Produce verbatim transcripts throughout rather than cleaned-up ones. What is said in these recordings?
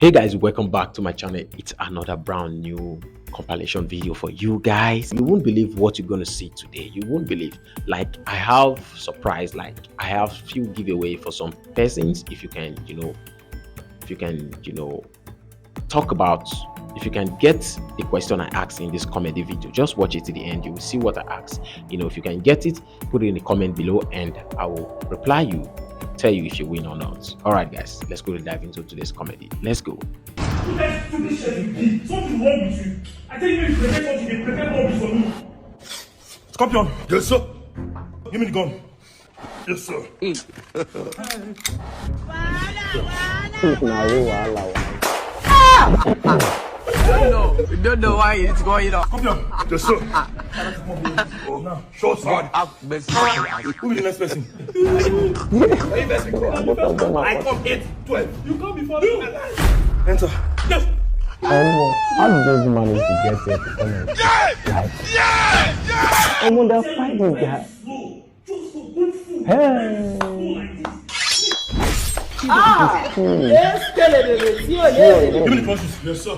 Hey guys, welcome back to my channel. It's another brand new compilation video for you guys. You won't believe what you're gonna see today. You won't believe. Like, I have surprise. Like, I have few giveaway for some persons. If you can, you know, if you can, you know, talk about, if you can get the question I asked in this comedy video, just watch it to the end. You will see what I asked. You know, if you can get it, put it in the comment below and I will reply you, tell you if you win or not. All right, guys, let's go dive into today's comedy. Let's go. Who that stupid shit you did? Something wrong with you. I tell you, if you prepare something, you prepare rubbish for me. Scorpion. Yes, sir. Give me the gun. Yes, sir. Now you wahala. You don't know why it's going on. Scorpion. Yes, sir. Oh, now. Short sword. Who be the next person? I come eight, twelve. You come before me. Enter. Yes. Omo, how did those manage to get here to come and like, omo, they're fighting guy. Hey. Ah! Yes, kelelele, see you later. Give me the punches. Yes, sir.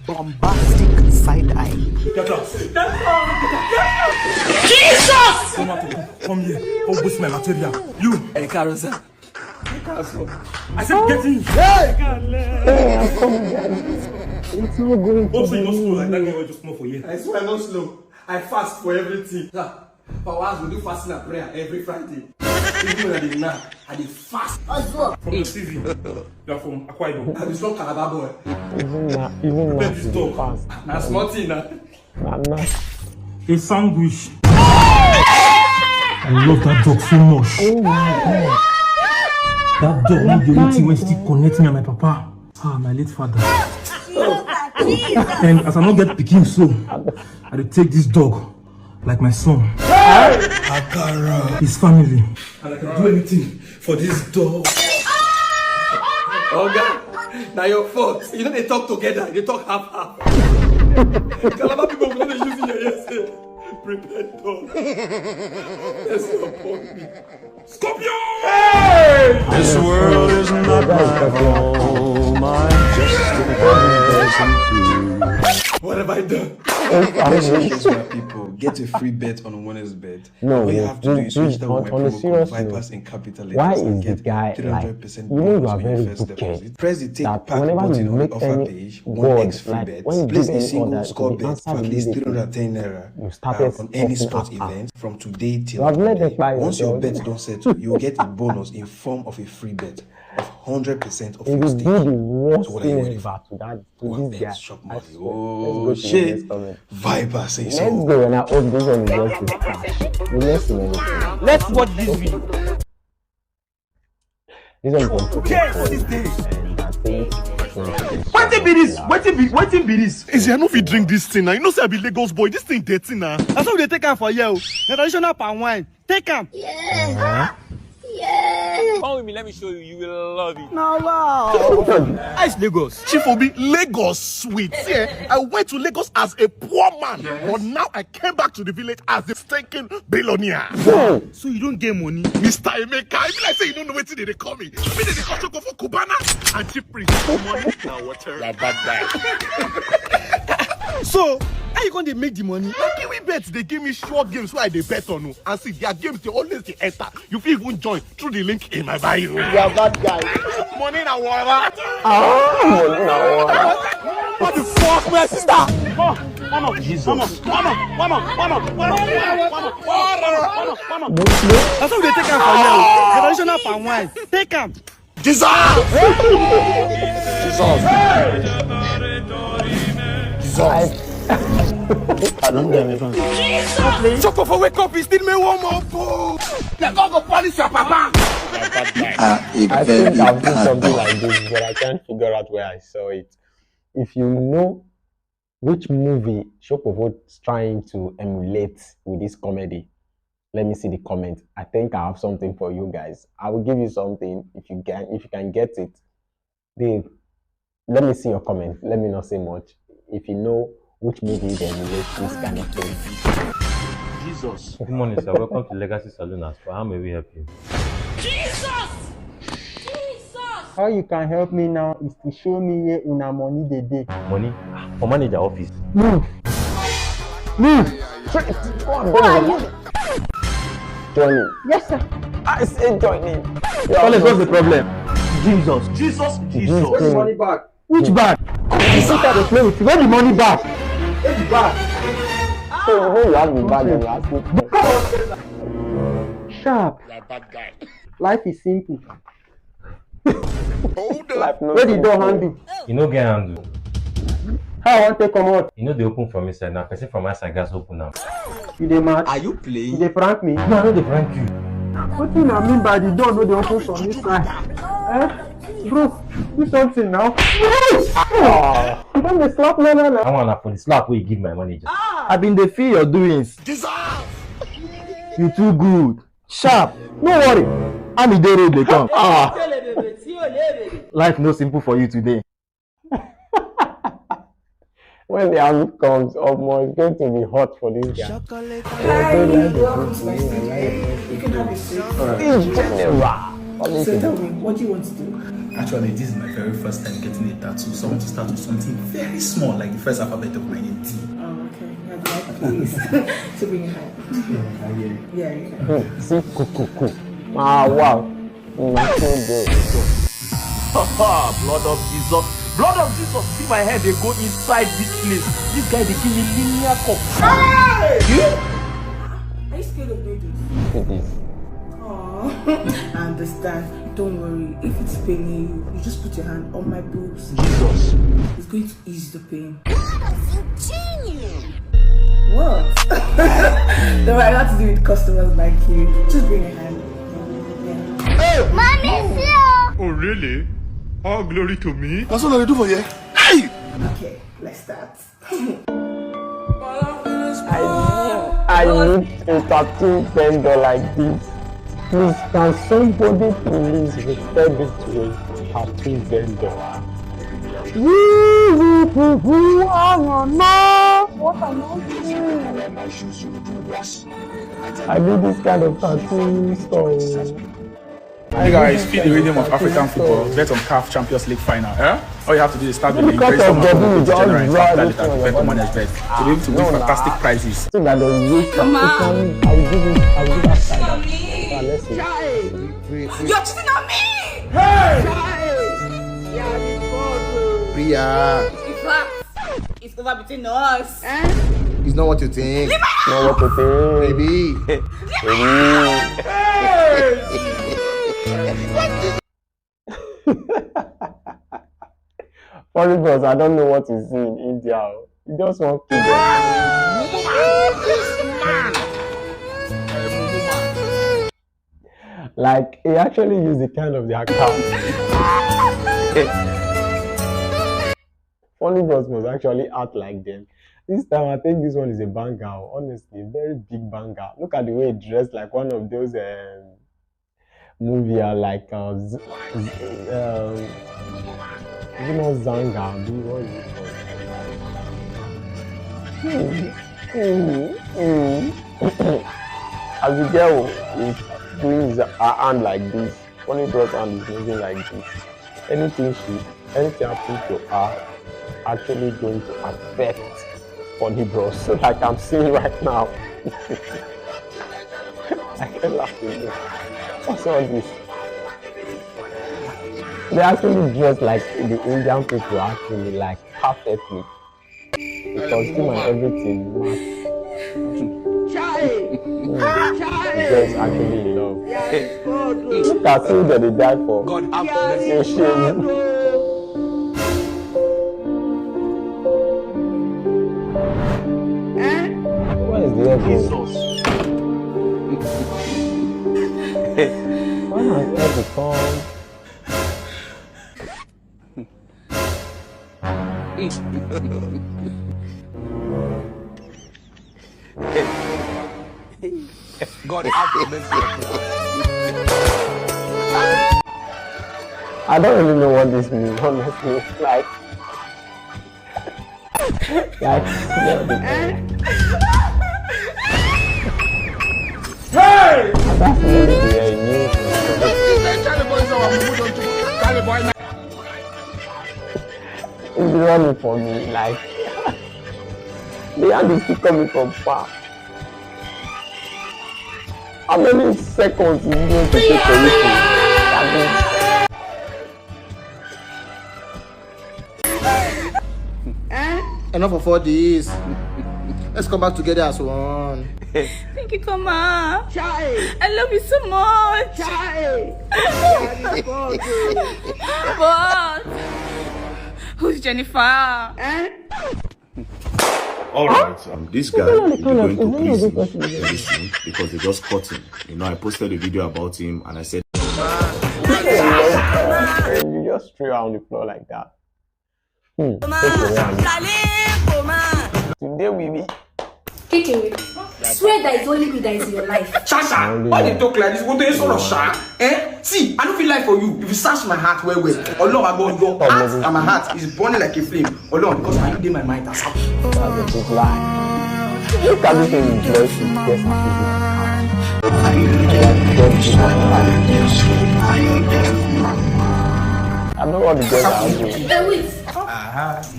Bombastic side eye. Get out. Jesus! Come out. Come here. Come with my material. You. Hey, Carousel. I said get in. It's not going Hope say you no slow like that girl wey just come for here. I swear I no slow. I fast for everything. Sir, for hours we do fasting and prayer every Friday. Even when I dey knack, I dey fast. From your C V, you are from Akwa Ibom. I be strong Calabar boy. Even now, even now, Prepare this to dog. Fast. Na small thing na. Na, na. A sandwich. I love that dog so much. Oh my God. That dog no be only thing wey still connect me and my papa. Ah, my late father. And as I no get pikin so, I dey take this dog like my son. His family. And I can do anything for this dog. Oga, na your fault. You no dey talk together, you dey talk half half. Calabar people no dey use your ear say prepare dog. Yes, your fault. Scorpion! This world is not my home. I'm just a person too. What have I done? Yes, my people, get a free bet on Winners Bet. No, All you no, have to do is please, register on, with my on a promo code serious Vipers note, in capital letters why and is the get guy, three hundred percent like, you know, you bonus are on your very first wicked deposit. Press the take that part whenever button you on make the offer any page, one word, X free like, bet. when you Place give a any single order, score the bet answer for at you least give it to three hundred ten naira you started uh, on any sporting sport after. Event from today till You have let them Monday. buy Once your yourself. Bet don settle, you get a bonus in form of a free bet of hundred percent of If your you stake. do the worst So what are you thing waiting ever for? To that, to One this Bet guy, shop I money. swear. Oh Let's go to the shit! Next comment. Viper say Let's so. Go. And I hope this one is just a start. The next one. Let's watch this video. This one is going to Yes, this day. And I think it's going to be Wetin be this? Wetin be wetin be this? Is I no fit drink this thing now. You know say I be Lagos boy. This thing dirty now. Na so we dey take am for here o. Na traditional palm wine. Take am. Yeah. Yeah. Come with me, let me show you. You will love it. Na wow. Ice Lagos. Chief Obi, Lagos sweet. Yeah, I went to Lagos as a poor man, but now I came back to the village as a stinking billionaire. So you don get money. Mister Emeka, I be like say you don't know wetin dey dey call me. Me dey dey call Choko for Cubana and Chief Priest. Money na water. You are bad guy. So how you gonna dey make the money? Na kiwi bet dey give me sure games wey I dey bet on o. And see, their games dey always dey enter. You fit even join through the link in my bio. You are bad guy. Money na water. Ah, money na water. What the fuck, my sister? Jesus. Come on, come on, come on, come on, come on, come on, come on, come on, come on, come on. That's how they take am for you. The traditional palm wine. Take am. Jesus! Jesus! Jesus! I don't get it. Choko for wake up, he still may warm up. Oh. They go go punish your papa. I think I've seen something like this, but I can't figure out where I saw it. If you know which movie Shokofo is trying to emulate with this comedy, let me see the comment. I think I have something for you guys. I will give you something if you can if you can get it. Dave, let me see your comment. Let me not say much. If you know which movie they emulate this kind of thing. Jesus. Good morning, sir. Welcome to Legacy Saloon and Spa. How may we help you? Jesus! Jesus! How you can help me now is to show me where una money dey dey. Money? Ah, for manager office. Move. Move. Straight. Go and bring the money. Johnny. Yes, sir. I say Johnny. College, what's the problem? Jesus. Jesus. Jesus. Where's the money bag? Which bag? You think I dey play with you? Where the money bag? Where the bag? So you know you have the bag and you ask me. Sharp. You are a bad guy. Life is simple. Life no Where the door handle? You no get handle. How I wan take comot? You no dey open from inside. Na person from outside gats open am. You dey mad? Are you playing? You dey prank me? No, I no dey prank you. Wetin I mean by the door no dey open from inside? Eh? Bro, do something now. You don dey slap me now. That one na for the slap wey you give my manager. I been dey feel your doings. You too good. Sharp. No worry. Ami dey road dey come. Ah. Life no simple for you today. When the army comes, omo, it's going to be hot for this guy. Hi, welcome to my studio. You can have a seat. It's general. So tell me, what do you want to do? Actually, this is my very first time getting a tattoo, so I want to start with something very small, like the first alphabet of my name, T. Oh, okay. I'd like, please. So bring it high. Yeah, yeah. Yeah, you can. See, cool, cool, cool. Ah, wow. Nothing there. Blood of Jesus. Blood of Jesus. See my head, they go inside this place. This guy, they give me linear cup. Hey! Are you scared of noodles? It is. Oh, I understand. Don't worry. If it's paining you, you just put your hand on my boobs. Jesus. It's going to ease the pain. What? No, I got to do with customers like you. Just bring a hand. Yeah. Mommy, see you. Oh, really? All glory to me. That's what I do for you. Hey! Okay, let's start. I need, I need a tattoo vendor like this. Please, can somebody please refer me to a tattoo vendor? Woo, woo, woo, woo, I don't know. What am I doing? I need this kind of tattoo store. Hey guys, feel the rhythm of African football. Bet on CAF Champions League final. Eh? All you have to do is start with the Look at Grace your Thomas body, Football just General and drag Capital it League on to your Bet on body. Manage Bet. You'll be able to win fantastic prizes. Think that they use Come on. African, I will give it, I will give that side. Ah, let's see. You're cheating on me! Hey! Priya. In fact, it's over between us. Eh? It's not what you think. Leave my Not what you think. Baby. Baby. Funny bros, I don't know what he's seeing in India. Oh. He just wants to. Like, he actually used the kind of the account. Funny bros must actually act like them. This time, I think this one is a banger. Oh. Honestly, very big banger. Look at the way he dressed like one of those. Um, movie are like uh, z- z- um, you know, Zanga, abi what is it called? Hmm, hmm, hmm. As the girl is doing his, her hand like this, Funny Bros hand is moving like this. Anything she, anything happen to her, actually going to affect Funny Bros. So like I'm seeing right now. I can't laugh again. What's all this? They actually dress like the Indian people actually, like, perfectly. Because him and everything match. Chai! Mm. Chai! The girl is actually in love. Look at who that they died for. God have mercy. Shame. Eh? Where is the heaven? Jesus. When has earth become? God have mercy. I don't really know what this means, honestly. Like, like, yeah, the Hey! That's not the way I knew. Charlie boy is our food on to Charlie boy. It's running for me, like, the hand is still coming from far. How many seconds is it going to take for you to? Enough of all this. Let's come back together as one. Thank you, Koma. I love you so much. But who's Jennifer? All right, um, this guy will be going to prison very soon because they just caught him. You know, I posted a video about him and I said, You just threw her on the floor like that. Hmm. Today we be Kekere, swear that it's only me that is in your life. Shasha, why they talk like this? What they sort of sha? Eh? See, I don't feel like for you. If you search my heart well, well, Ọlọ́run á gbọ́, your heart and my heart is burning like a flame. Ọlọ́run, because I dey my mind as how. That's a big lie. Look at this thing, boys. Yes, I don't want to get out. Hey, wait.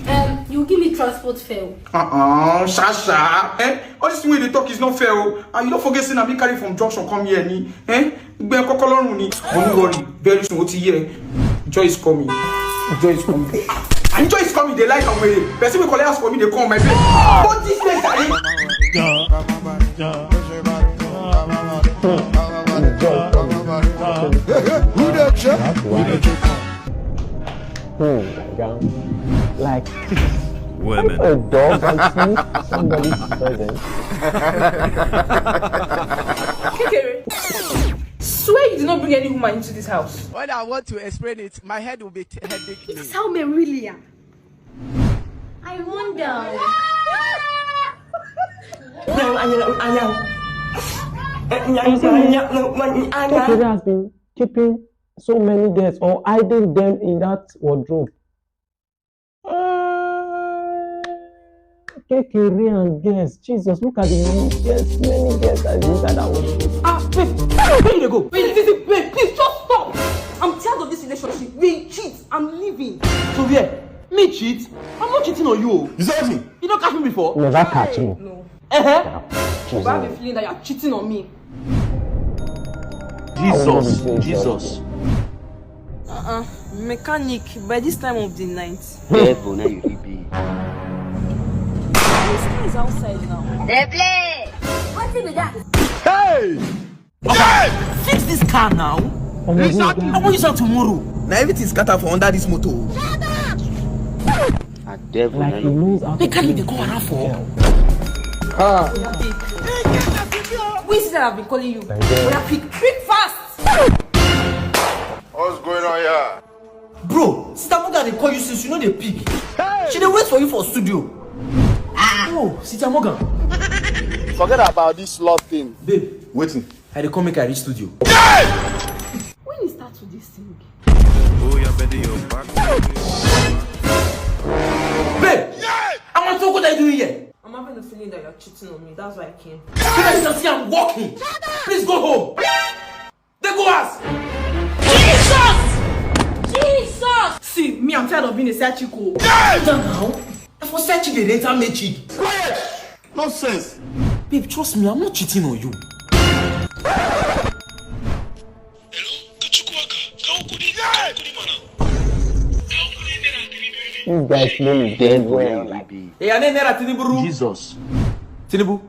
Um, you give me transport fare. Uh-uh, Shasha. Eh? All this thing wey dey talk is not fair o. And you don't forget say na me carry from junction come here ni. Eh? Gbẹ kọ́kọ́ lọ́rùn ni. Don't worry. Very soon, ó ti yẹ. Joy is coming. Joy is coming. And joy is coming. They like am well. Person wey collect house for me, they come my place. But this place, I Who dey check? Who dey check? Hmm, my God. Like Women. A dog and sniff somebody's presence. Kekere, swear you did not bring any woman into this house. When I want to explain it, my head will be t- headache. This is how men really are. I wonder. Kekere has been keeping so many girls or hiding them in that wardrobe. Ah, Kekere and girls, Jesus, look at the many girls, many girls that is inside that wardrobe. Ah, babe, where you dey go? Babe, babe, babe, please just stop. I'm tired of this relationship. We cheat. I'm leaving. So where? Me cheat? I'm not cheating on you. You saw me? You don't catch me before? Never catch me. No. Uh-huh. But I have a feeling that you're cheating on me. Jesus, Jesus. Uh-uh. Mechanic, by this time of the night. Devil, now you be. The sky is outside now. They play. What is that? Hey! Fix this car now. I want you out tomorrow. Now everything scatter for under this motor. A devil, now you be. They carry the go around for. Who is it that I've been calling you? Oya, pick, pick fast. What's going on here? Bro, Sister Morgan dey call you since you know they pick. She dey wait for you for studio. Oh, Sister Morgan. Forget about this love thing. Babe, waiting. I dey come make I reach studio. When you start to this thing? Oh, you're bending your back. Babe, I want to what are you doing here? I'm having a feeling that you're cheating on me. That's why I came. Because you see I'm walking. Please go home. They go ask. Jesus! Jesus! See, me, I'm tired of being a side chick. Oh. Sit down now. I for side chick dey enter maid chick. Nonsense. Babe, trust me, I'm not cheating on you. This guy's name is Devil. Devil, now you be. Hey, your name Naira Tinubu. Jesus. Tinubu.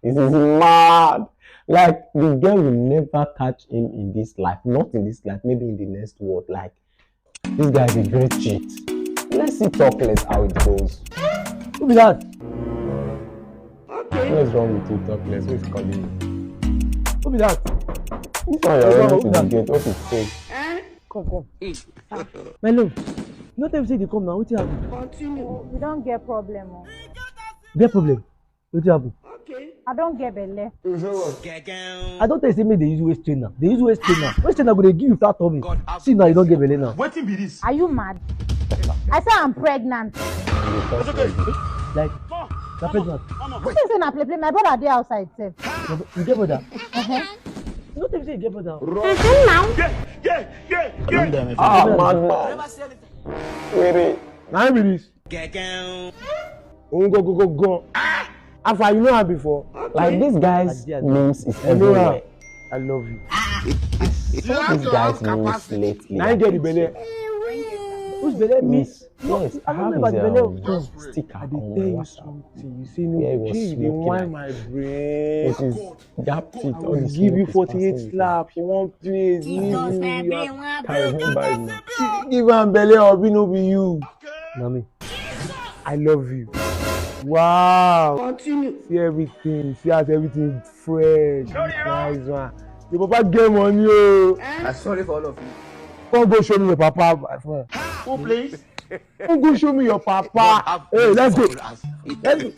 This is mad. Like, the girl will never catch him in this life. Not in this life, maybe in the next world. Like, this guy is a great cheat. Let's see talk less how it goes. Who be that? What's wrong with you, talk less? Who is calling you? Who be that? This one you're running to the gate. What is fake? Come, come. My love, you no tell me say you dey come now. Wetin happen? We don get problem o. Get problem? Wetin happen? I don get belle. I don tell you say make dey use waist trainer. Dey use waist trainer. Waist trainer go dey give you flat tummy. See now you don get belle now. Wetin be this? Are you mad? I say I'm pregnant. Like, na pregnant. You think say na play play? My brother dey outside sef. You get brother? Uh-huh. No tell me say you get brother. Calm down. Ah, madman. Wait. Na him be this. Òun go go go go. After you know her before. Like this guy's memes is I know everywhere. Her. I love you. This guy's memes lately. Na him get the belle. Who's belle me? Yes, yes. I I don't have know about his the belle. um, sticker I dey on tell you WhatsApp. Something. You see, Where he no, was gee, you dey smoking whine like my brain. With his gap teeth. I All will his give you smoke is forty-eight passing. slap for one place. Leave Jesus, you, my you brain are wan Carry break. him bag. Give am belle, Obi no be you. Na me. I love you. Wow. Continue. See everything. See as everything fresh. Nice one. Your papa get money, oh. I sorry for all of you. Come go show me your papa, my friend. Who please? Come go show me your papa. Hey, let's go. Let's go.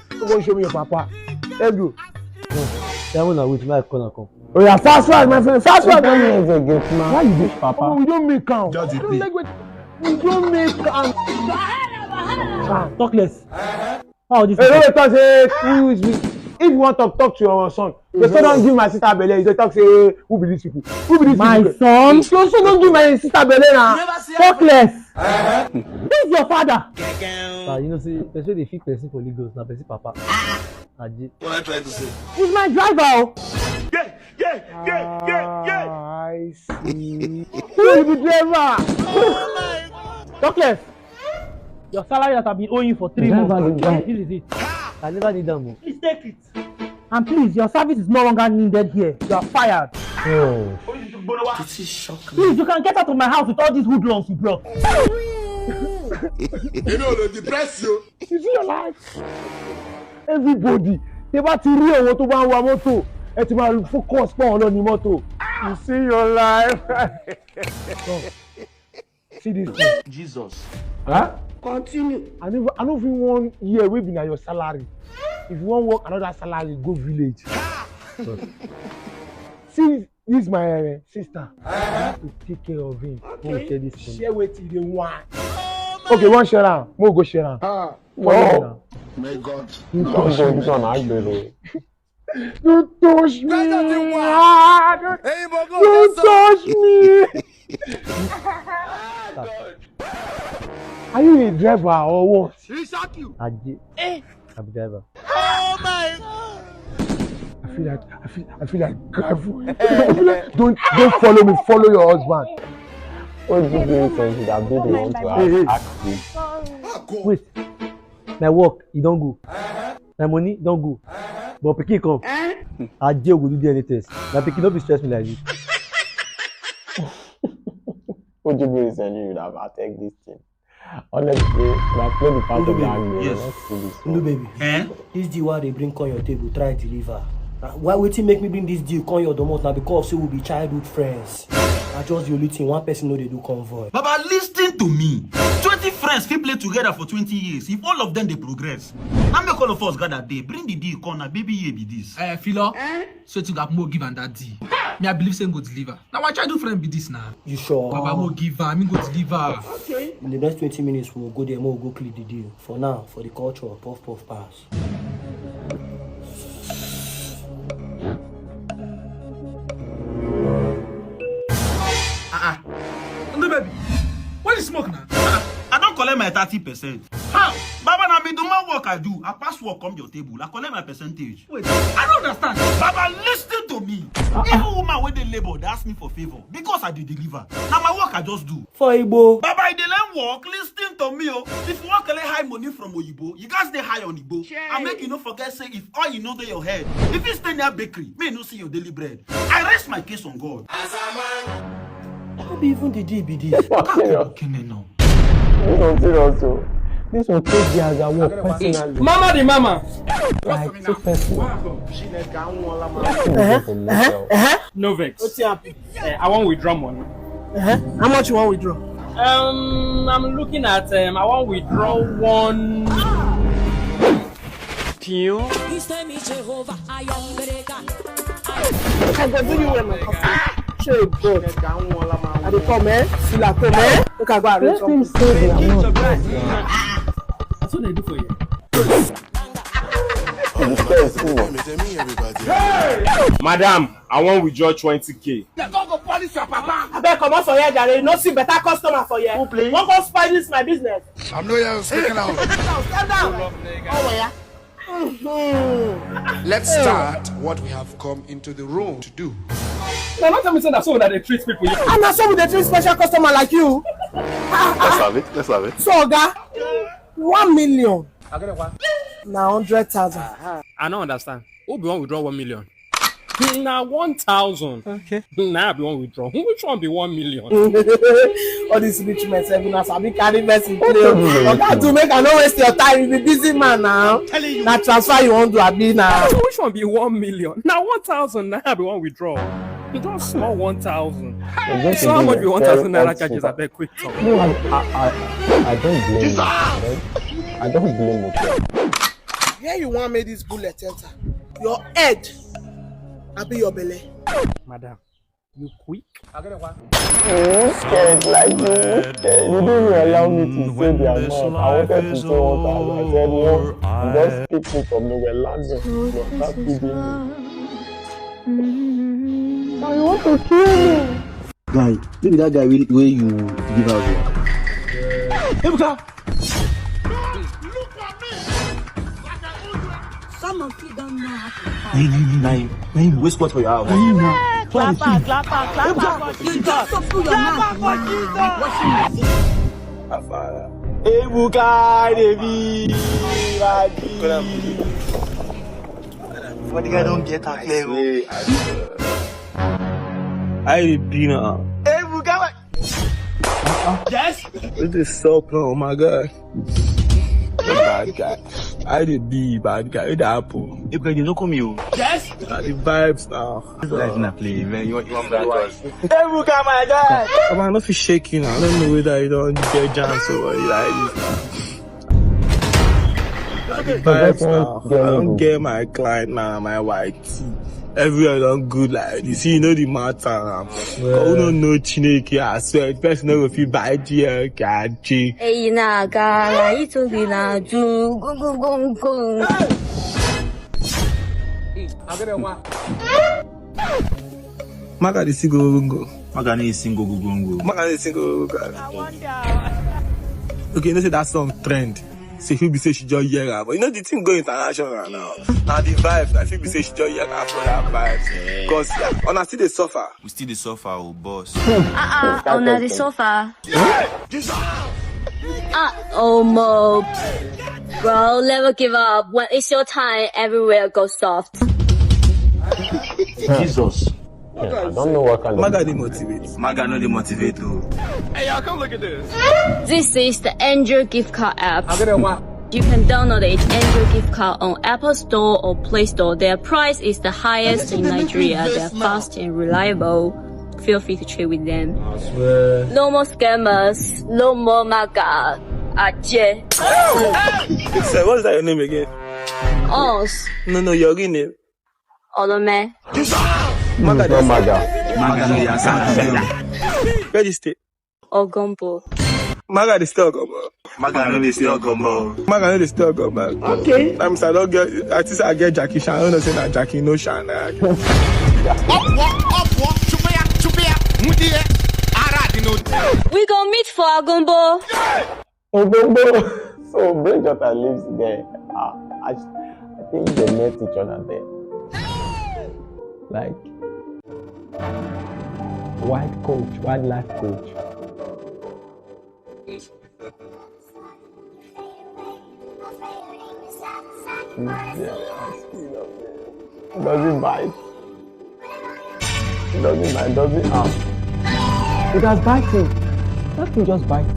Come go show me your papa. Let's go. That one na wait, make I call am come. Oh yeah, fast fast, my friend. Fast fast, my Don't friend. let the gate Why man. You dey Papa. Oh, we don't make count. Just We the don't pay. Make wait. We don't make count. Talk less. How are these Hey, people? no, talk say who is me. If you want to talk to your son, your son don't give my sister belle. You dey talk say who be these people? Who be these My people? son? Your son don't give my sister belle now. Talk less. Who's your father? Ah, you know say person dey feed person for Lagos na person papa. Aje. What am I trying to say? He's my driver. Oh. Yeah, yeah, yeah, yeah, yeah. I see. Who be the driver? Talk less. Your salary that I've been owing you for three Driver months. dey drive. This is it. I never need them. Oh. Please take it. And please, your service is no longer needed here. You are fired. Oh. Please, you can get out of my house with all these hoodlums you brought. You know, they depress you. You see your life. Everybody, tẹ́ bá ti rí àwọn tó bá ń wa mọ́tò, ẹ ti máa focus pé àwọn lọ ní mọ́tò. You see your life. See this thing. Jesus. Huh? Continue. I never, I don't even want year wey be na your salary. If you wan work another salary, go village. See this my uh, sister. I have to take care of him. Go share this phone. Share wetin you dey want. Okay, wan share am. Mo go share am. Follow me now. May God. Don't go this one, I go. Don't touch me. Ah, don't, don't touch me. Are you a driver or what? He shock you. Aje. I'm driver. Oh my God. I feel like I feel I feel like cry for you. I feel like, don't don't follow me. Follow your husband. What do you think should have been the one to ask, ask this? Wait. My work, e don go. My money don go. But pikin come. Aje go do D N A test. My pikin no be stress me like this. What do you mean, you would have attacked this thing? Honestly, na play the part of that game. Yes. Let's see this Olu one. Baby, Eh? This deal wey I dey bring come your table, try deliver. Na why wetin make me bring this deal come your domot na because say we be childhood friends. Na just the only thing, one person no dey do convoy. Baba, listen to me. Twenty friends fit play together for twenty years if all of them dey progress. Na make all of us gather dey bring the deal come na baby year be this. Eh, Philo? So to gap more give am that deal. Me, I believe say go deliver. Na my childhood friend be this now. You sure? Baba, mo give am, me go deliver. In the next twenty minutes, we will go there, we will go clear the deal. For now, for the culture, puff puff pass. Ah ah. No baby. What is smoke now? Ah, I don't collect my thirty percent. How? Baba, na me do my work I do. I pass work come your table. I collect my percentage. Wait, I don't understand. Baba, listen to me. Even woman wey dey labor dey ask me for favor because I dey deliver. Na my work I just do. For Igbo. Baba, I dey learn work. Listen to me, oh. If you wan collect high money from Oyibo, you gats dey high on Igbo. And make you no forget say if oil no dey your head, if you stay near bakery, may you no see your daily bread. I rest my case on God. No be even the deal be this. Fuck you. Kene now. This one serious o. This one take the as a work personally. Mama the mama. Like so personal. No vex. Wetin happen? Eh, I wan withdraw money. Uh-huh. How much you wan withdraw? Um, I'm looking at um, I wan withdraw one. Tio. This time is Jehovah, I am greater. I go do you well, my cousin. Shey God. I dey come, eh? Feel at home, eh? Make I go arrange Let him something. say they are not. That's what they do for you. First, Madam, I wan withdraw twenty k. Abeg comot for here jare, you no see better customer for here. Who play? Wan come spoil this my business. I'm not here speaking out. Step down, step down. Oh, yeah. Let's start what we have come into the room to do. Now, don't tell me say na so una dey treat people. And na so we dey treat special customer like you. Let's have it. Let's have it. So, oga, one million na hundred thousand. I no understand. Who be wan withdraw one million? Na one thousand. Okay. Na I be wan withdraw. Which one be one million? All these rich men sef, una sabi carry person play o. Oga, to make I no waste your time, you be busy man now. Na transfer you wan do, abi na? Which one be one million? Na one thousand na I be wan withdraw. You don small one thousand. So how much be one thousand naira charges? Abeg, quick talk. No, I, I, I, I don't blame you. I don't, I don't blame you. Where you wan make this bullet enter? Your head, abi your belle? Madam, you quick? You wicked like you wicked. You didn't even allow me to say their mouth. I wanted to say what I was. I said no. You just picked me from nowhere, land me. You are not feeding me. Now you want to kill me. Guy, maybe that guy wey wey you give out here. Ebuka! Some of you don't know how to fight. Na him, na him, na him, na him wey squat for your house. Na him na. Clap am, clap am, clap am for Jesus. You just open your mouth now. Washing machine. Ebuka, David, Badi. But the guy don't get her clear. I dey be now. Hey, Mugawa. Yes. This is so cool. Oh my God. Bad guy. I dey be bad guy. It happen. Hey, bro, you no come you. Yes. Na the vibes now. This life na play, man. You want, you want that one? Hey, Muga, my guy. Come on, no fit shake you now. I don't know whether you don't get chance or you like this. Vibes now. I don't get my client now, my white. Everywhere don't good like this. You know the matter now. Who don't know Chineke, I swear. Person never feel buy G L K G. Hey, na ga, na itu bi na ju, go, go, go, go. Maga dey sing go go go. Maga no dey sing go go go go. Maga no dey sing go go go. I wonder. Okay, you know say that song trend. Say she be say she just hear am, but you know the thing go international now. Now the vibes, I feel be say she just hear am for that vibes. Cause yeah, una still dey suffer. We still dey suffer, oh boss. Uh-uh, una dey suffer. Ah, oh mo. Bro, never give up. When it's your time, everywhere goes soft. Jesus. Yeah, I don't know what kind of Maga dey motivate. Maga no dey motivate o. Hey, y'all, come look at this. This is the Angel Gift Card app. I get a one. You can download it, Angel Gift Card, on Apple Store or Play Store. Their price is the highest in Nigeria. They're fast and reliable. Feel free to trade with them. I swear. No more scammers, no more Maga. Ajay. So, what's that your name again? Us. No, no, your real name. Olome. Maga dey Maga. Maga dey Maga. Where do you stay? Ogombo. Maga dey stay Ogombo. Maga no dey stay Ogombo. Maga no dey stay Ogombo. Okay. I'm say I don't get. I think I get Jackie Chan. I don't know say na Jackie no Chan. Up, walk, up, walk. Chupia, chupia, mudie. Ara di no. We go meet for Ogombo. Ogbombo. So Bridgewater lives there. Ah, I, I think they met each other there. Like, wild coach, wildlife coach. Yeah. Does it bite? It doesn't bite, does it? Ah. It has biting. That thing just bite.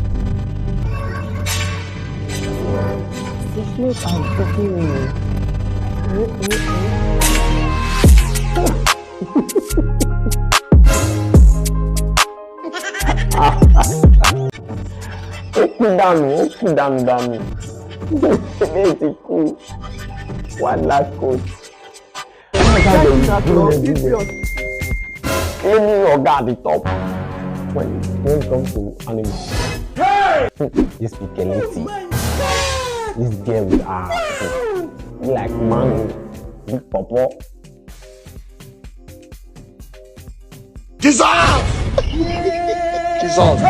The snake has bitten me. Ó kú dànù, ó kú dànù dànù. Eléyìí ti kú. Wàhálà kò sí. Claiming Oga at the top. When, when it comes to animals, this be Keleti. This girl with her, like man. Big pawpaw. Jesus! Jesus!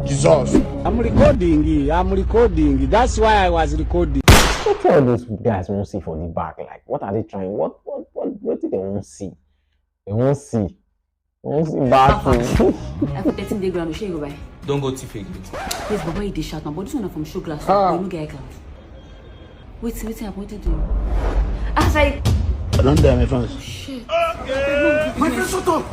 Jesus! I'm recording. I'm recording. That's why I was recording. What all those guys won't see for the back? Like, what are they trying? What what what what do they won't see? They won't see. They won't see bad things. I put thirteen day ground, shey you go buy. Don't go thief again. Yes, Baba, you dey shout now, but this one na from show glass. Ah. You no get eye cloud. Wait, wait, wait, what you do? Ah, sorry. I don't die, my fans. Oh, shit. My friend, shut up.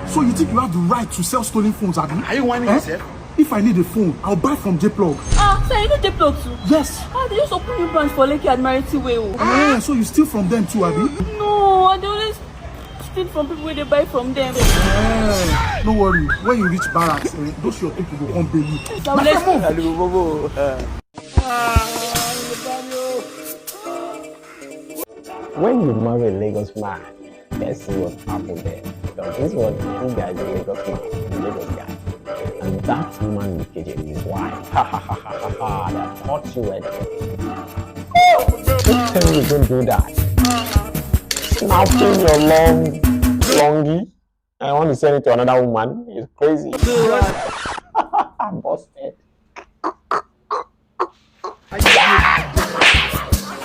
So you think you have the right to sell stolen phones, Abby? Are you whining yourself? If I need a phone, I'll buy from J Plug. Ah, so you know J Plug too? Yes. Ah, they just open new branch for Lekki Admiralty Way. Oh. Ah, so you steal from them too, Abby? No, I dey always steal from people wey dey buy from them. Eh, no worry. When you reach barracks, eh, those your people go come bail you. My friend, move. When you marry a Lagos man, let's see what happened there. Because this one, this guy is a Lagos man, a Lagos guy. And that woman with K J is his wife. Ha ha ha ha ha ha. That caught you at. Who tell you to do that? Snapping your long longy. I want to send it to another woman. It's crazy. Busted.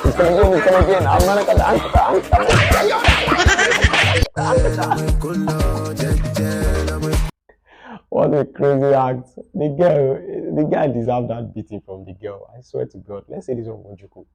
It's coming again, it's coming again. I'm not gonna answer. What a crazy act. The girl, the guy deserved that beating from the girl. I swear to God. Let's say this one Ojuku.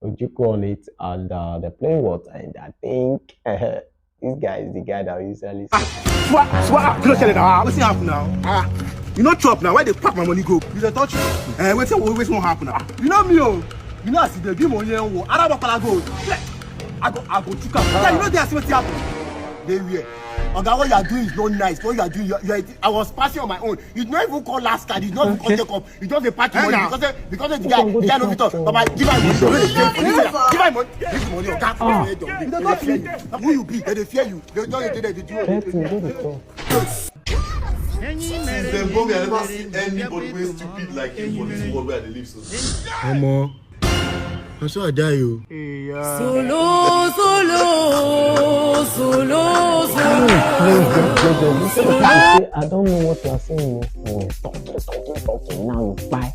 Ojuku on it, and uh, they're playing what? And I think uh, this guy is the guy that we usually see. Swa, swa, you know, tell it now. What's happen now? Ah, you know, chop now. Why they pack my money go? You dey touch me. Eh, wait, wait, wait, what happen now? You know me, oh. You know, I see the game on here. Oh, I don't want to go. I go, I go, chuka. Yeah, you know, they ask what happen. They wear. Oga, what you are doing is not nice. What you are doing, you are, you are, I was passing on my own. You not even call last card. You not even call check up. You just dey pack your money because of, because of the guy. The guy no fit talk. Baba, give am money. Give am money. Give am money. Oga, you don't fear you. Who you be? They dey fear you. They don't dey do that. Since dem born me, I never see anybody wey stupid like you for this world where I dey live so. Omo, na so I die o. Solo, solo, solo, solo. Please, please, please, please. This is what you say. I don't know what you are saying. Oh, talking, talking, talking. Now you buy,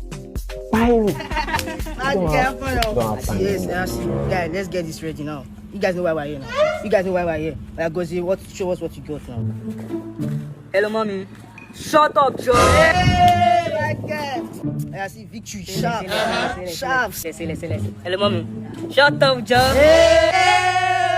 buy me. Don't have, don't have time. Yes, yes, guy, let's get this ready now. You guys know why we're here now. You guys know why we're here. Like, go see what, show us what you got now. Hello, mommy. Shut up, Joe. Hey, my girl. I see victory. Sharp. Sharp. Listen, listen, listen. Hello, mommy. Shut up, Joe. Hey.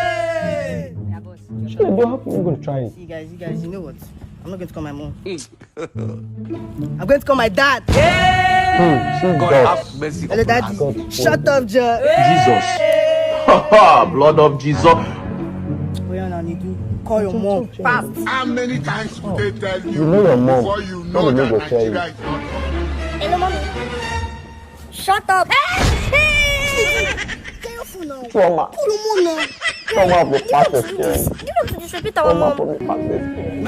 Yeah, boss. Shut up, Joe. How you gonna try it? You guys, you guys, you know what? I'm not going to call my mom. I'm going to call my dad. Hmm, see God. Have mercy upon us. Hello, daddy. Shut up, Joe. Jesus. Blood of Jesus. Oya na, Nidu, call your mom fast. How many times would they tell you before you know that Nigeria is not coming? Hello, mommy. Shut up. Careful now. Trauma. Trauma now. Trauma of the past experience. You don't disrespect our mom. Trauma from the past experience.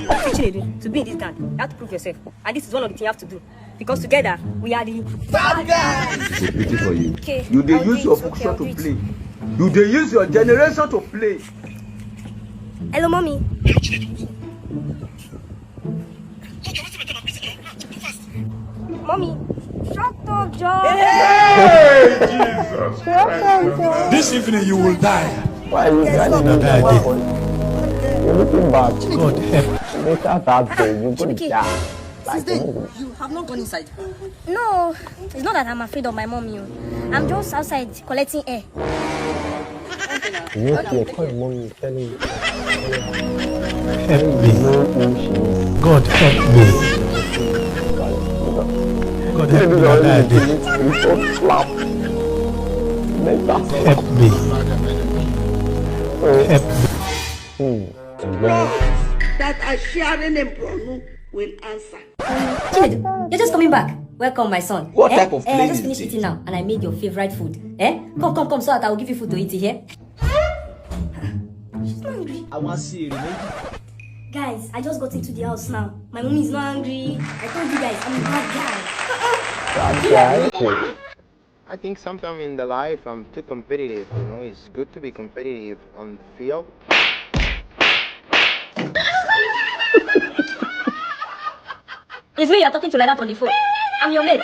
What you dey do to be in this gang? You have to prove yourself. And this is one of the things you have to do. Because together, we are the bad guys. It's a pity for you. Okay, you dey use your function to play. You dey use your generation to play. Hello, mommy. Mommy, shut up, John. Hey, Jesus Christ. This evening you will die. Why are you grinding me? You're looking bad. God help. Later that day, you go die. Since then, you have not gone inside. No, it's not that I'm afraid of my mommy. Oh. I'm just outside collecting air. You know, you call your mommy, tell me. Help me. God, help me. God, help me. Help me. Help me. Hmm. That are sharing in Bronu will answer. Chinedu, you're just coming back. Welcome, my son. What type of plane is it? Eh, I just finished eating now, and I made your favorite food. Eh? Come, come, come, so that I will give you food to eat here. She's not angry. I want to see you. Guys, I just got into the house now. My mommy is not angry. I told you guys, I'm a bad guy. Bad guy? Okay. I think sometimes in the life I'm too competitive. You know, it's good to be competitive on the field. It's me you're talking to like that on the phone. I'm your mate.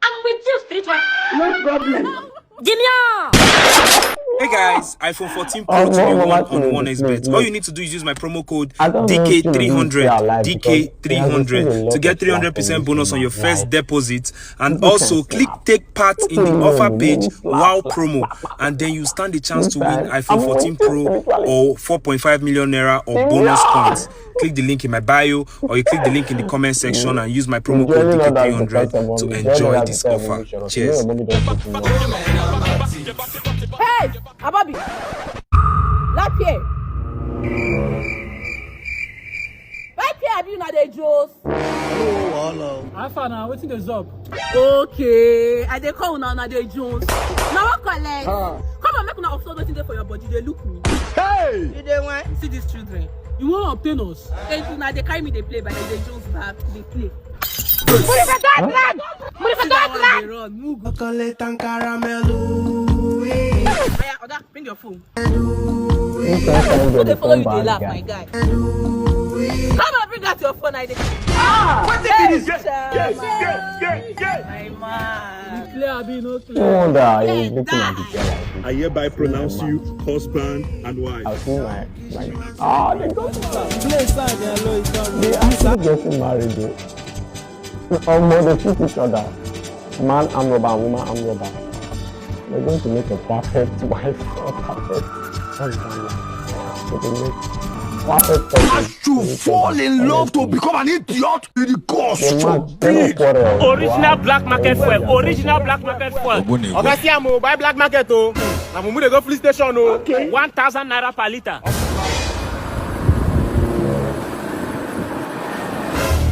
I'm with you spiritual. No problem. Jimmy! Hey guys, iPhone fourteen Pro two in one on one X Bet. All you need to do is use my promo code D K three hundred, D K three hundred to get three hundred percent bonus on your first deposit, and also click take part in the offer page wow promo, and then you stand the chance to win iPhone fourteen Pro or four point five million naira or bonus points. Click the link in my bio, or you click the link in the comment section and use my promo code D K three hundred to enjoy this offer. Cheers. Hey, Ababi. Lapierre. Lapierre, abi una dey Jones? How far now? Wetin dey sup? Okay, I dey call una, una dey Jones. Una wan collect? Come on, make una upload wetin dey for your body. Dey look me. Hey! You dey wine? See these children. You wan obtain us? They do na dey carry me dey play, but they dey Jones back dey play. Move that one dey run. Move. Chocolate and caramel. Oya, oga, bring your phone. Who dey follow you dey laugh, my guy? Come on, bring out your phone. I dey. Ah! What is this? Yes, yes, yes, yes, yes. My man. Clear, abi no clear? No wonder I was looking at the girl like this. I hereby pronounce you husband and wife. I feel like, like, ah, they got they actually getting married though. Omo, they treat each other. Man arm robber and woman arm robber. They're going to make a perfect wife or perfect husband. They will make perfect person. You fall in love to become an idiot with the cost. Original black market fuel. Original black market fuel. Oga, see am o, buy black market o. Na mumu dey go police station o. One thousand naira per litre.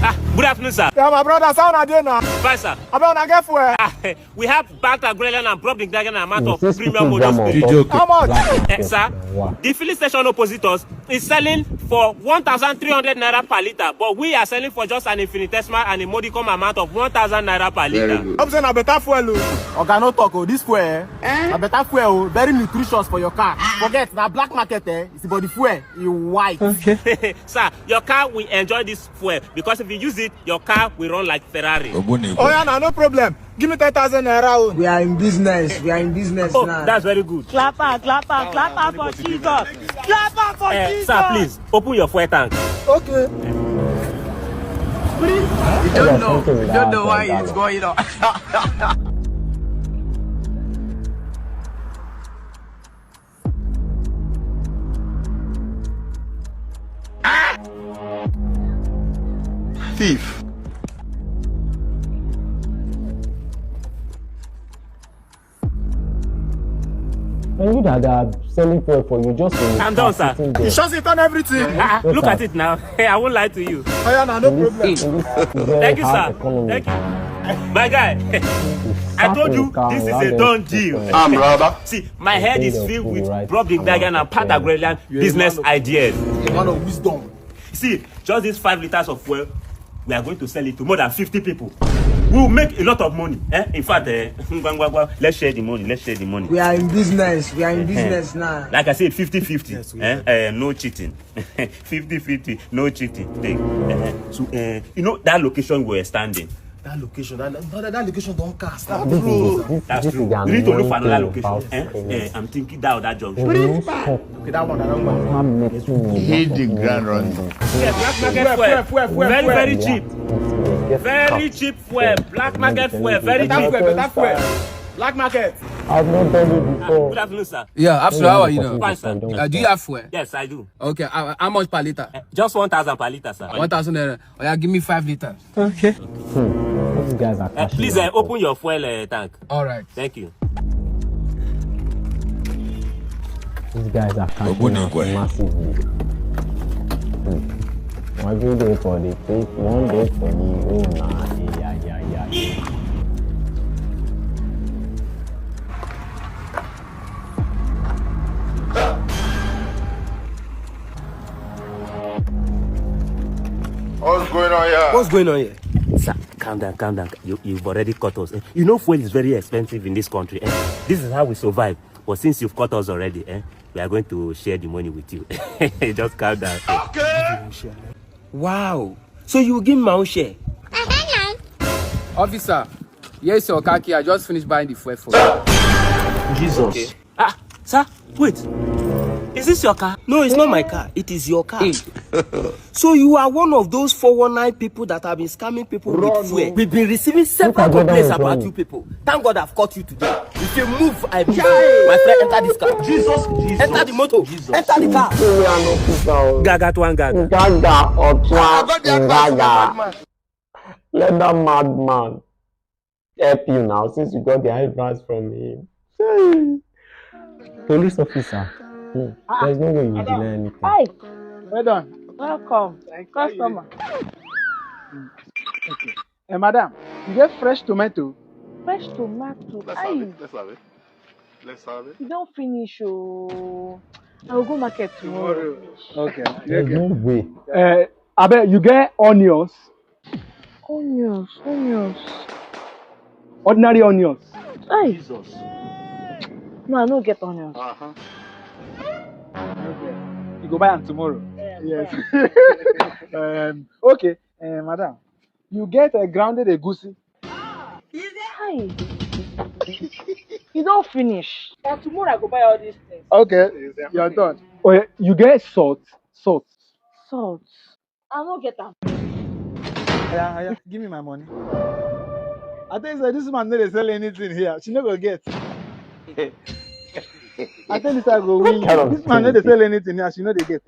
Ah, good afternoon, sir. Yeah, my brother, how una dey now? Fine, sir. Abeg, una get fuel? Ah, we have Banta Grelian and Brobding Dagan amount of premium model spirit. How much? Eh, sir, the filling station opposite us is selling for one thousand three hundred naira per litre, but we are selling for just an infinitesimal and a modicum amount of one thousand naira per litre. Hope say na better fuel o. Oga, no talk o, this fuel, eh? Na better fuel o, very nutritious for your car. Forget, na black market, eh? It's about the fuel, e white. Sir, your car will enjoy this fuel because if you use it, your car will run like Ferrari. Oya na, no problem. Give me ten thousand naira own. We are in business. We are in business now. Oh, that's very good. Clap am, clap am, clap am for Jesus. Clap am for Jesus. Eh, sir, please, open your fuel tank. Okay. We don't know. We don't know why it's going on. Thief. And you that are selling fuel for you just in. I'm done, sir. You sure say turn everything? Ah, look at it now. Hey, I won't lie to you. Oya na, no problem. Thank you, sir. Thank you. My guy, I told you this is a done deal. I'm rubber. See, my head is filled with Rob the Dragon and Pat Agrelian business ideas. A man of wisdom. See, just these five liters of fuel, we are going to sell it to more than fifty people. We will make a lot of money. Eh? In fact, eh, ngwa, ngwa, ngwa, let's share the money. Let's share the money. We are in business. We are in business now. Like I said, fifty fifty. Yes, we eh? Eh, no cheating. Fifty fifty, no cheating. Take. Eh, so, eh, you know that location we were standing? That location, that, that, that location don't cast. That true. That's true. You need to look for another location. Eh? Eh, I'm thinking that other junction. Okay, that one, that one. Hit the ground running. Yeah, black market fuel. Very, very cheap. Very cheap fuel. Black market fuel. Very cheap. Better fuel, better fuel. Black market. I've not done it before. Good afternoon, sir. Yeah, absolutely. How are you now? Fine, sir. Uh, do you have fuel? Yes, I do. Okay, uh, how much per liter? Uh, just one thousand per liter, sir. One thousand naira. Oh, yeah, give me five liters. Okay. Hmm. These guys are, uh, please, uh, open your fuel, uh, tank. All right. Thank you. These guys are cashing out massively. Hmm. Every day for the take, one day for the, oh, nah, yeah, yeah, yeah, yeah. What's going on here? What's going on here? Sir, Calm down, calm down. You, you've already caught us. Eh? You know, fuel is very expensive in this country. Eh? This is how we survive. But since you've caught us already, eh, we are going to share the money with you. Just calm down. Okay. Wow. So you give me my own share? Officer, yes, your car key. I just finished buying the fuel for you. Jesus. Okay. Ah, sir, wait. Is this your car? No, it's not my car. It is your car. So you are one of those four one nine people that have been scamming people with fuel. We've been receiving several complaints about you people. Thank God I've caught you today. If you move, I move. My friend, enter this car. Jesus, Jesus. Enter the motor. Jesus. Enter the car. Gaga to one gaga. Gaga or to one gaga. Let that madman help you now, since you got the advice from him. Police officer, hmm, there's no way you deny anything. Hi. Well done. Welcome. Thank you. Customer. Okay. Eh, madam, you get fresh tomato? Fresh tomato. Let's have it. Let's have it. Let's have it. You don't finish, oh. I will go market tomorrow. Tomorrow. Okay. There's no way. Uh, I bet you get onions. Onions, onions. Ordinary onions. Hey. Jesus. No, I no get onions. Uh-huh. Okay. You go buy am tomorrow. Yeah, yes. Um, okay, uh, madam. You get a grounded egusi. Hi. You don't finish. But tomorrow I go buy all these things. Okay, you're done. Oh, yeah, you get salt. Salt. Salt. I no get am. Yeah, yeah, give me my money. I tell you, sir, this man no dey sell anything here. She no go get. I tell you, sir, I go win. This man no dey sell anything here. She no dey get.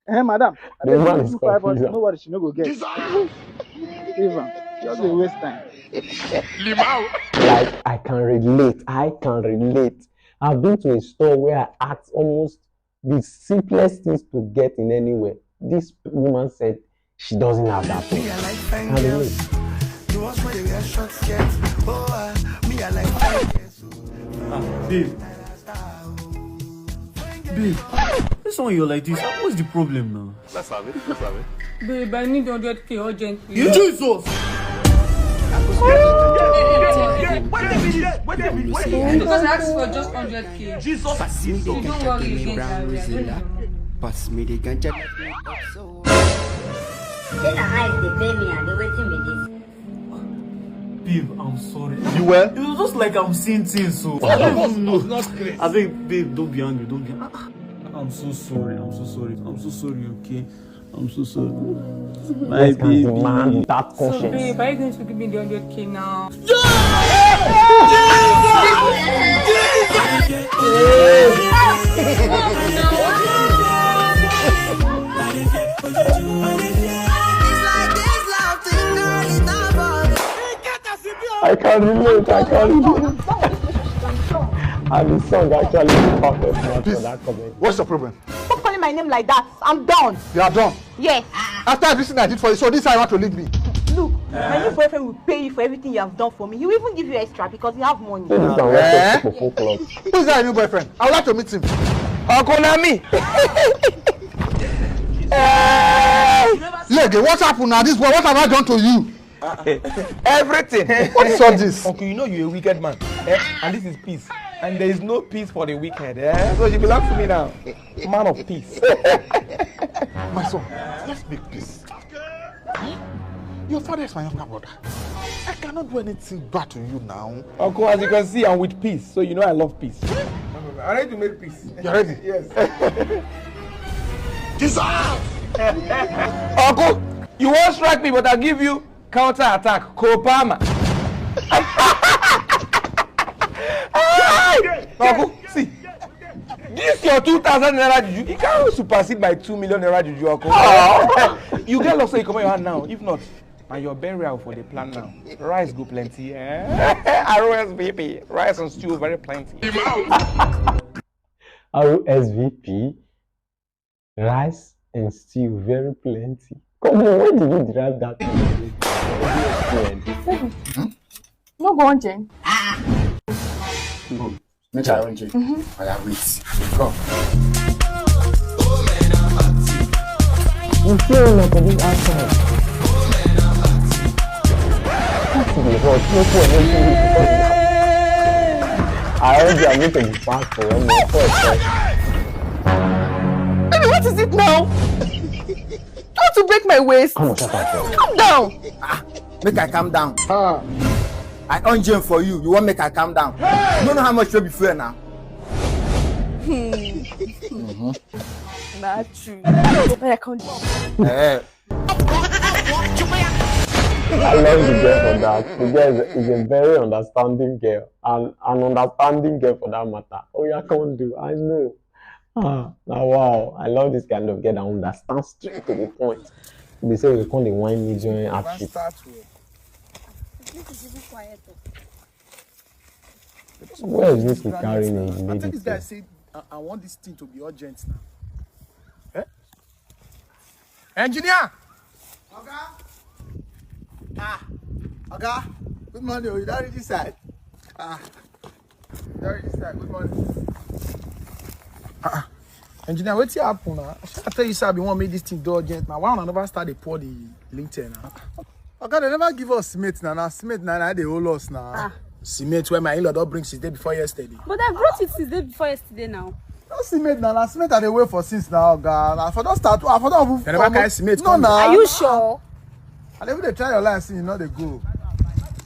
Eh, madam. I tell you, two five hundred. No worry, she no go get. Leave am. Just dey waste time. Like, I can relate. I can relate. I've been to a store where I asked almost the simplest things to get in anywhere. This woman said she doesn't have that thing. Me, I like fine girls. The ones where they wear short skirts. Oh, ah, me, I like fine girls. Ah, babe. Babe, this one you're like this. What's the problem now? Let's have it. Let's have it. Babe, I need hundred K urgently. You Jesus! Because I asked for just hundred K. Jesus. Don't worry again, Zaria. Pass me the ganja. Say na eyes dey pay me and dey waiting with this. Babe, I'm sorry. You were? It was just like I'm seeing things, so I don't know. I think, babe, don't be angry, don't be. Ah, ah. I'm so sorry. I'm so sorry. I'm so sorry. Okay. I'm so sorry. My baby. Man, that conscience. So, babe, are you going to give me the hundred K now? I can relate, I can relate. And the song actually perfect match for that comment. What's the problem? Stop calling my name like that. I'm done. You are done. Yes. After everything I did for you, so this I want to leave me. Look, my new boyfriend will pay you for everything you have done for me. He will even give you extra because he have money. Say this and walk up to Coco Club. Who's that new boyfriend? I would like to meet him. Uncle Nami. Hey! Look, what happened now? This boy, what have I done to you? Everything. What is all this? Uncle, you know you're a wicked man. Eh? And this is peace. And there is no peace for the wicked. Eh? So you belong to me now. Man of peace. My son, let's make peace. Your father is my younger brother. I cannot do anything bad to you now. Uncle, as you can see, I'm with peace. So you know I love peace. I'm ready to make peace. You're ready? Yes. Jesus! Uncle, you won't strike me, but I'll give you counter attack. Kopama. Uncle, see. This your two thousand naira juju, you can't supersede my two million naira juju, Uncle. You get lost, so you come your hand now. If not, and your burial for the plan now. Rice go plenty, eh? R O S V P, rice and stew very plenty. R O S V P, rice and stew very plenty. Come on, where did you derive that thing? No go on, Jen. Make I arrange it. Mm-hmm. I have it. Come. You feel like a big outside. But no point, no point. I already admit to the fact for your mouth. Baby, what is it now? You want to break my waist? Come on, shut up. Calm down. Ah, make I calm down. I on gym for you. You want make I calm down? You don't know how much you be fair now. Not true. But I can't. Eh. I love the girl for that. The girl is a, is a very understanding girl, and an understanding girl for that matter. Oh, yeah, can't do. I know. Ah, now wow. I love this kind of girl that understands straight to the point. They say we call the wine me during action. This is even quiet. Where is this carrying a lady? I think this guy said, I, I want this thing to be urgent now. Eh? Engineer! Oga! Ah! Oga! Good morning. Oh, you don't reach this side. Ah! You don't reach this side. Good morning. Ah! Engineer, wetin happen now? I tell you, sir, I be wan make this thing do urgent now. Why una never start dey pour the lintel now? Oga, they never give us cement now. Now cement now, now they hold us now. Ah. Cement where my in-law don't bring since day before yesterday. But I brought it since day before yesterday now. No cement now. Now cement I dey wait for since now, Oga. I for don start. I for don even. They never carry cement. No, now. Are you sure? I dey even dey try your line, see, you know they go.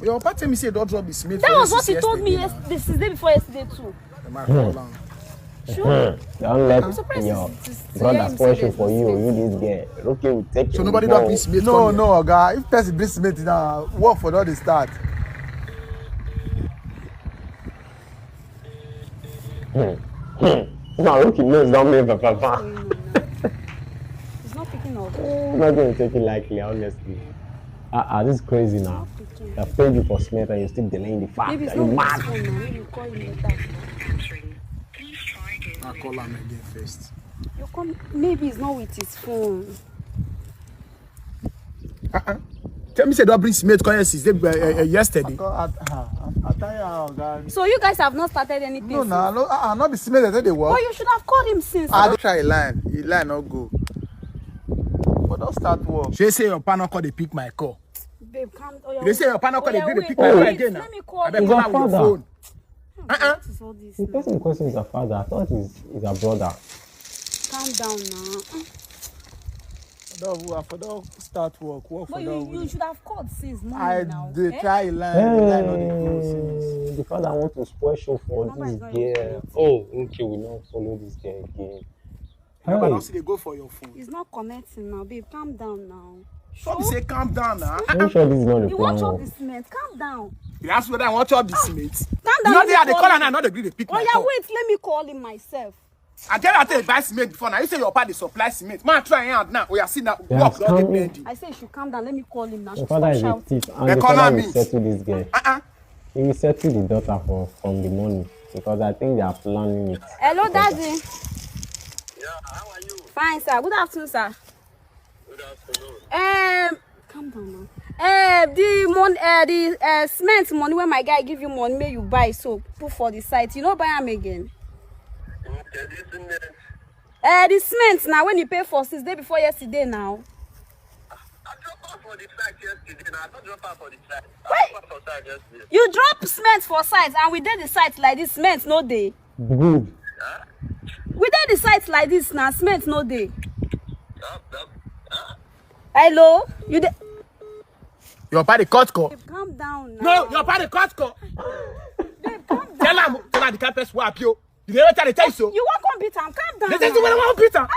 Your papa tell me say don't drop the cement. That was what he told me yesterday, since day before yesterday too. Sure. Don't let your brother spoil you for you. You this girl. Okay, we take. So nobody don't bring cement. No, no, Oga. If person bring cement now, work for don dey start. Now, okay, nose don't make papa. It's not picking up. I'm not going to take it lightly, honestly. Ah, ah, this is crazy now. I've paid you for cement and you're still delaying the fact. Maybe it's not with his phone now. Maybe you call him later. I'll call him again first. You come. Maybe it's not with his phone. Uh-uh. Tell me say don't bring cement come here since day, uh, uh, yesterday. I, I, I, I tell you, Oga. So you guys have not started anything? No, no, no. Uh-uh, not the cement that they work. But you should have called him since. I try line. He line not go. But don't start work. She say your papa no call dey pick my call. Babe, calm. They say your papa no call dey pick my call again. Let me call him. Abeg, call am with your phone. Uh-uh. What is all this? The person in question is her father. I thought he's, he's her brother. Calm down now. For don, I for don start work. Work for don. But you, you should have called since morning now. I dey try line, line no dey go since. The father want to spoil show for this girl. Oh, okay, we no follow this girl again. Remember, don't see they go for your phone. It's not connecting now, babe. Calm down now. Don't say calm down now. You want chop this cement? Calm down. You ask whether I want chop this cement. Calm down. You know they are the caller now, not the green they pick my call. Oh yeah, wait, let me call him myself. I tell you, I tell you, buy cement before now. You say your papa dey supply cement. Man, try hand now. Oh yeah, see now. Work don dey pending. I say you should calm down. Let me call him now. Your father is a thief. And the father will settle this girl. Uh-uh. He will settle the daughter for, from the money because I think they are planning it. Hello, Daddy. Yeah, how are you? Fine, sir. Good afternoon, sir. Good afternoon. Um, calm down now. Uh, the mon, uh, the uh, cement money when my guy give you money, may you buy so put for the site. You know, buy am again. Okay, this cement. Uh, the cement now when you pay for since day before yesterday now. I drop off for the site yesterday. Now I don't drop off for the site. Wait. I drop off for site yesterday. You drop cement for site, and we did the site like this cement no day. Good. We did the site like this now cement no day. Hello, you dey. Your papa dey cut call. Babe, calm down now. No, your papa dey cut call. Babe, calm down. Tell am, tell am the kind person wey I be o. You dey tell the tell so. You wan come beat am? Calm down. The thing wey I wan beat am.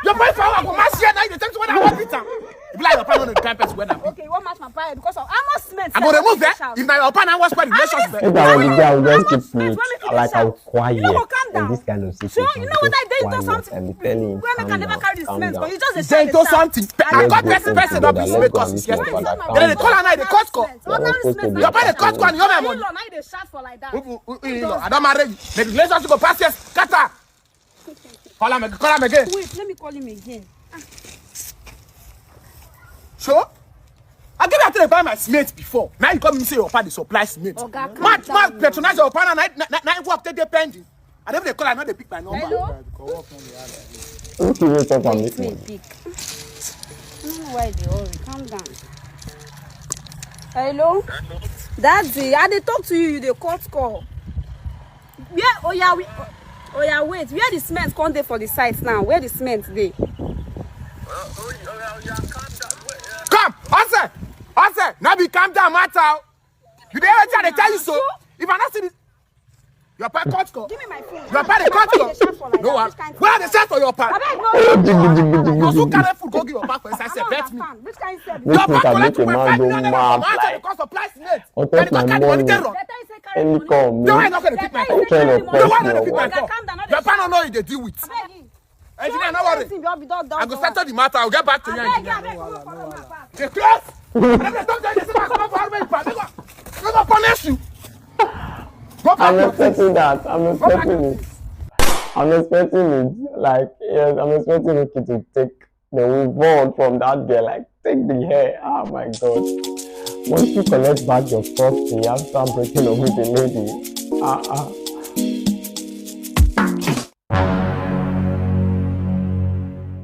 Your boy for our mass here now. You dey tell me wey I wan beat am. You be like your papa no know the kind person wey I be. Okay, you wan match my papa because of how much cement? I go remove that. If na your papa na wan spoil the relationship. If I was the guy, I would just keep mute. Like I was quiet. In this kind of situation, you know what I did? Something. When I can never carry the cement, but you just dey shout. Something. I got person person don beat me cause it's yesterday. Then they call her now, they cut call. Your papa dey cut call, you know my money. Who, who, who, you know, I don marry you. Make the relationship go pass, yes, scatter. Call am again, call am again. Wait, let me call him again. Sure? I get that to buy my cement before. Now you come and say your papa dey supply cement. Oga, calm down. Man, man, patronize your papa, na, na, na, na work take dey pending. I don't dey call, I no dey pick my number. Hello? Who give me talk am this morning? Pick. I don't know why they hurry. Calm down. Hello? Daddy, I dey talk to you, you dey cut call. Where, oya, we, oya, wait. Where the cement come dey for the site now? Where the cement dey? Come, Ose, Ose, no be calm down matter o. You dey wetin I dey tell you so? If I no see this, your pa cut call. Give me my phone. Your pa dey cut call. No one. Where I dey shout for your pa? Abeg, no. Because who carry food go give your pa for inside? Say, bet me. Which kind of Your Make pa una make collect a my man five go million naira mad for my house like because of price net. on top my money. Any come No, I me. No one no fit my What kind of call. No one no person? fit my call. Your pa no know you dey deal with. Engineer, no worry. I go settle the matter. I'll get back to you. Engineer. Dey close. I dey stop there. Dey say my come for army. They go, they go punish you. Go I'm back to expecting that. I'm expecting it. I'm expecting it. Like, yes, I'm expecting Ricky to take the wig on from that girl. Like, take the hair. Oh my God. Once you collect back your property after breaking up with a lady. Ah, ah.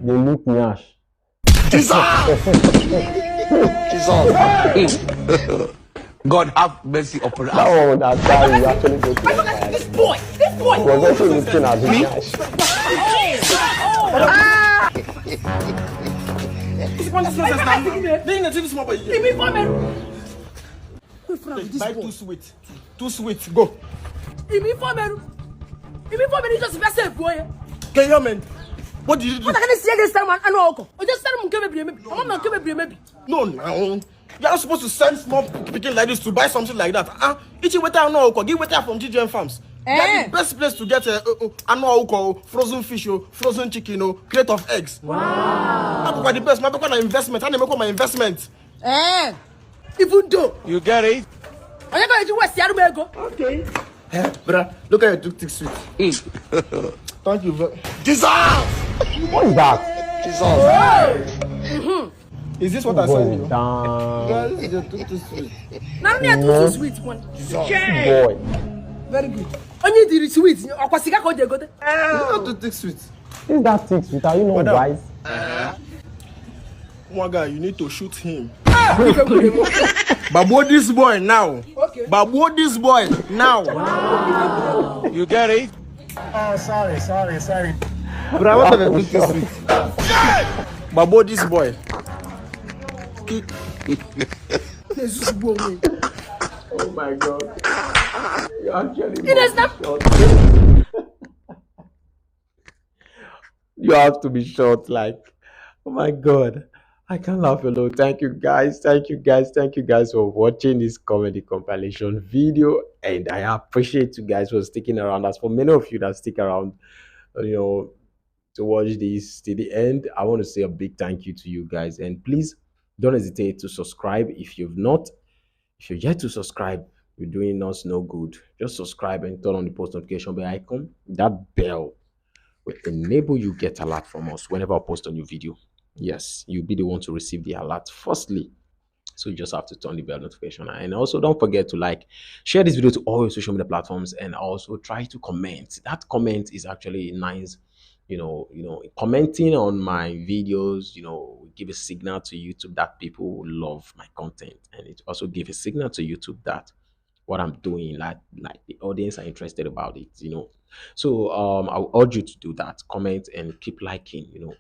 They look nyash. Jesus! Jesus! God have mercy upon That us. One would have died. You actually go to the fire. This boy, this boy. He was also looking at the nyash. This one is nonsense now. Then you think this small boy. Èmi fọ́ mi. Who in front of this Buy boy? Too sweet. Too sweet. Go. Èmi fọ́ mi. Èmi fọ́ mi. Just be safe, boy. Can you, man? What did you do? What can I say against that man? I know. Oko. O just said I'm gonna be maybe. I'm gonna be maybe. No, now. You're not supposed to send small pikin like this to buy something like that. Ah, each waiter no, okay, give waiter from G G M Farms. They're Eh. The best place to get a uh, uh, anụ ọkụkọ, frozen fish, oh, frozen chicken, oh, crate of eggs. Wow. That's the best. My people investment. I never call my investment. Eh. Even though. You get it? Onye ka eji west ya rume ego. Okay. Eh, brother, look at your toothpick sweet. Thank you very Jesus! What's that? Jesus! Is this what I Boy, send you? down. Guys, your toothpick sweet. Na me too sweet one. Boy. Very good. Onye diri sweet. Ọkwa sika ka o ji egote. Is it not toothpick sweet? Is that thing sweet? Are you not Madam. Wise? One guy, you need to shoot him. Babo this boy now. Okay. Babo this boy now. You get it? Oh, sorry, sorry, sorry. Bro, what are the toothpick sweet? Babo this boy. Kick. Jesus boy. Oh my God. You actually It is not. You have to be short. Like, oh my God. I can't laugh alone. Thank you guys. Thank you guys. Thank you guys for watching this comedy compilation video. And I appreciate you guys for sticking around. As for many of you that stick around, you know, to watch this to the end, I want to say a big thank you to you guys. And please don't hesitate to subscribe if you've not. If you're yet to subscribe, you're doing us no good. Just subscribe and turn on the post notification bell icon. That bell will enable you get alert from us whenever I post a new video. Yes, you'll be the one to receive the alert firstly. So you just have to turn the bell notification on. And also don't forget to like, share this video to all your social media platforms, and also try to comment. That comment is actually nice. You know, you know, commenting on my videos, you know, give a signal to YouTube that people love my content, and it also give a signal to YouTube that what I'm doing, like like the audience are interested about it. You know, so um, I would urge you to do that. Comment and keep liking. You know,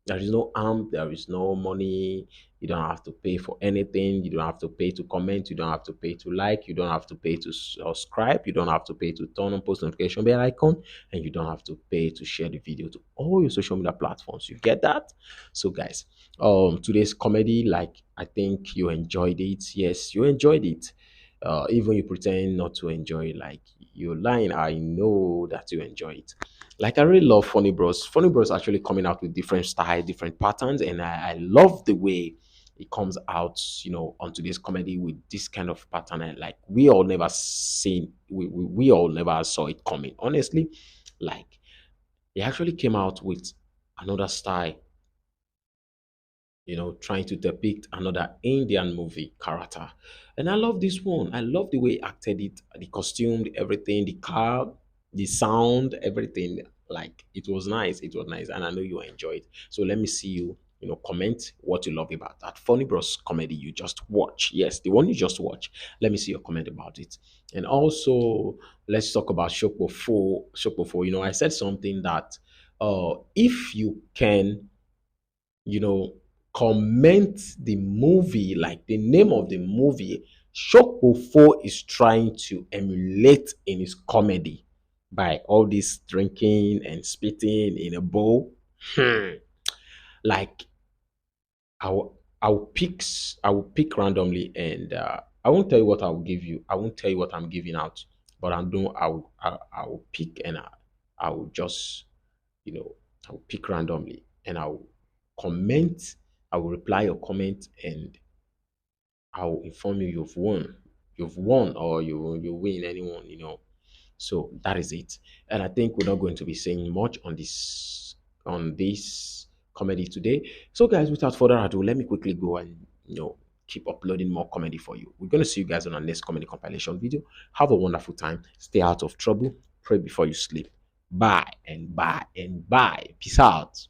there is no harm, there is no money. You don't have to pay for anything. You don't have to pay to comment. You don't have to pay to like. You don't have to pay to subscribe. You don't have to pay to turn on post notification bell icon, and you don't have to pay to share the video to all your social media platforms. You get that? So, guys, um, today's comedy, like, I think you enjoyed it. Yes, you enjoyed it. Uh, even you pretend not to enjoy, like, you're lying. I know that you enjoy it. Like, I really love Funny Bros. Funny Bros actually coming out with different style, different patterns, and I, I love the way it comes out, you know, on today's comedy with this kind of pattern. And, like, we all never seen, we, we, we all never saw it coming. Honestly, like, he actually came out with another style, you know, trying to depict another Indian movie character. And I love this one. I love the way he acted it, the costume, the everything, the car, the sound, everything. Like, it was nice. It was nice. And I know you enjoyed. So let me see you you know, comment what you love about that Funny Bros comedy you just watch. Yes, the one you just watch. Let me see your comment about it. And also, let's talk about Shokpofo. Shokpofo, you know, I said something that uh, if you can, you know, comment the movie, like the name of the movie Shokpofo is trying to emulate in his comedy by all this drinking and spitting in a bowl. Hmm. Like, I will, I will pick, s- I will pick randomly, and uh, I won't tell you what I will give you. I won't tell you what I'm giving out, but I'm doing. I will, I, I will pick, and I, I will just, you know, I will pick randomly, and I will comment. I will reply your comment, and I will inform you you've won. You've won, or you you win anyone, you know. So that is it. And I think we're not going to be saying much on this on this comedy today. So, guys, without further ado, let me quickly go and, you know, keep uploading more comedy for you. We're going to see you guys on our next comedy compilation video. Have a wonderful time. Stay out of trouble. Pray before you sleep. Bye and bye and bye. Peace out.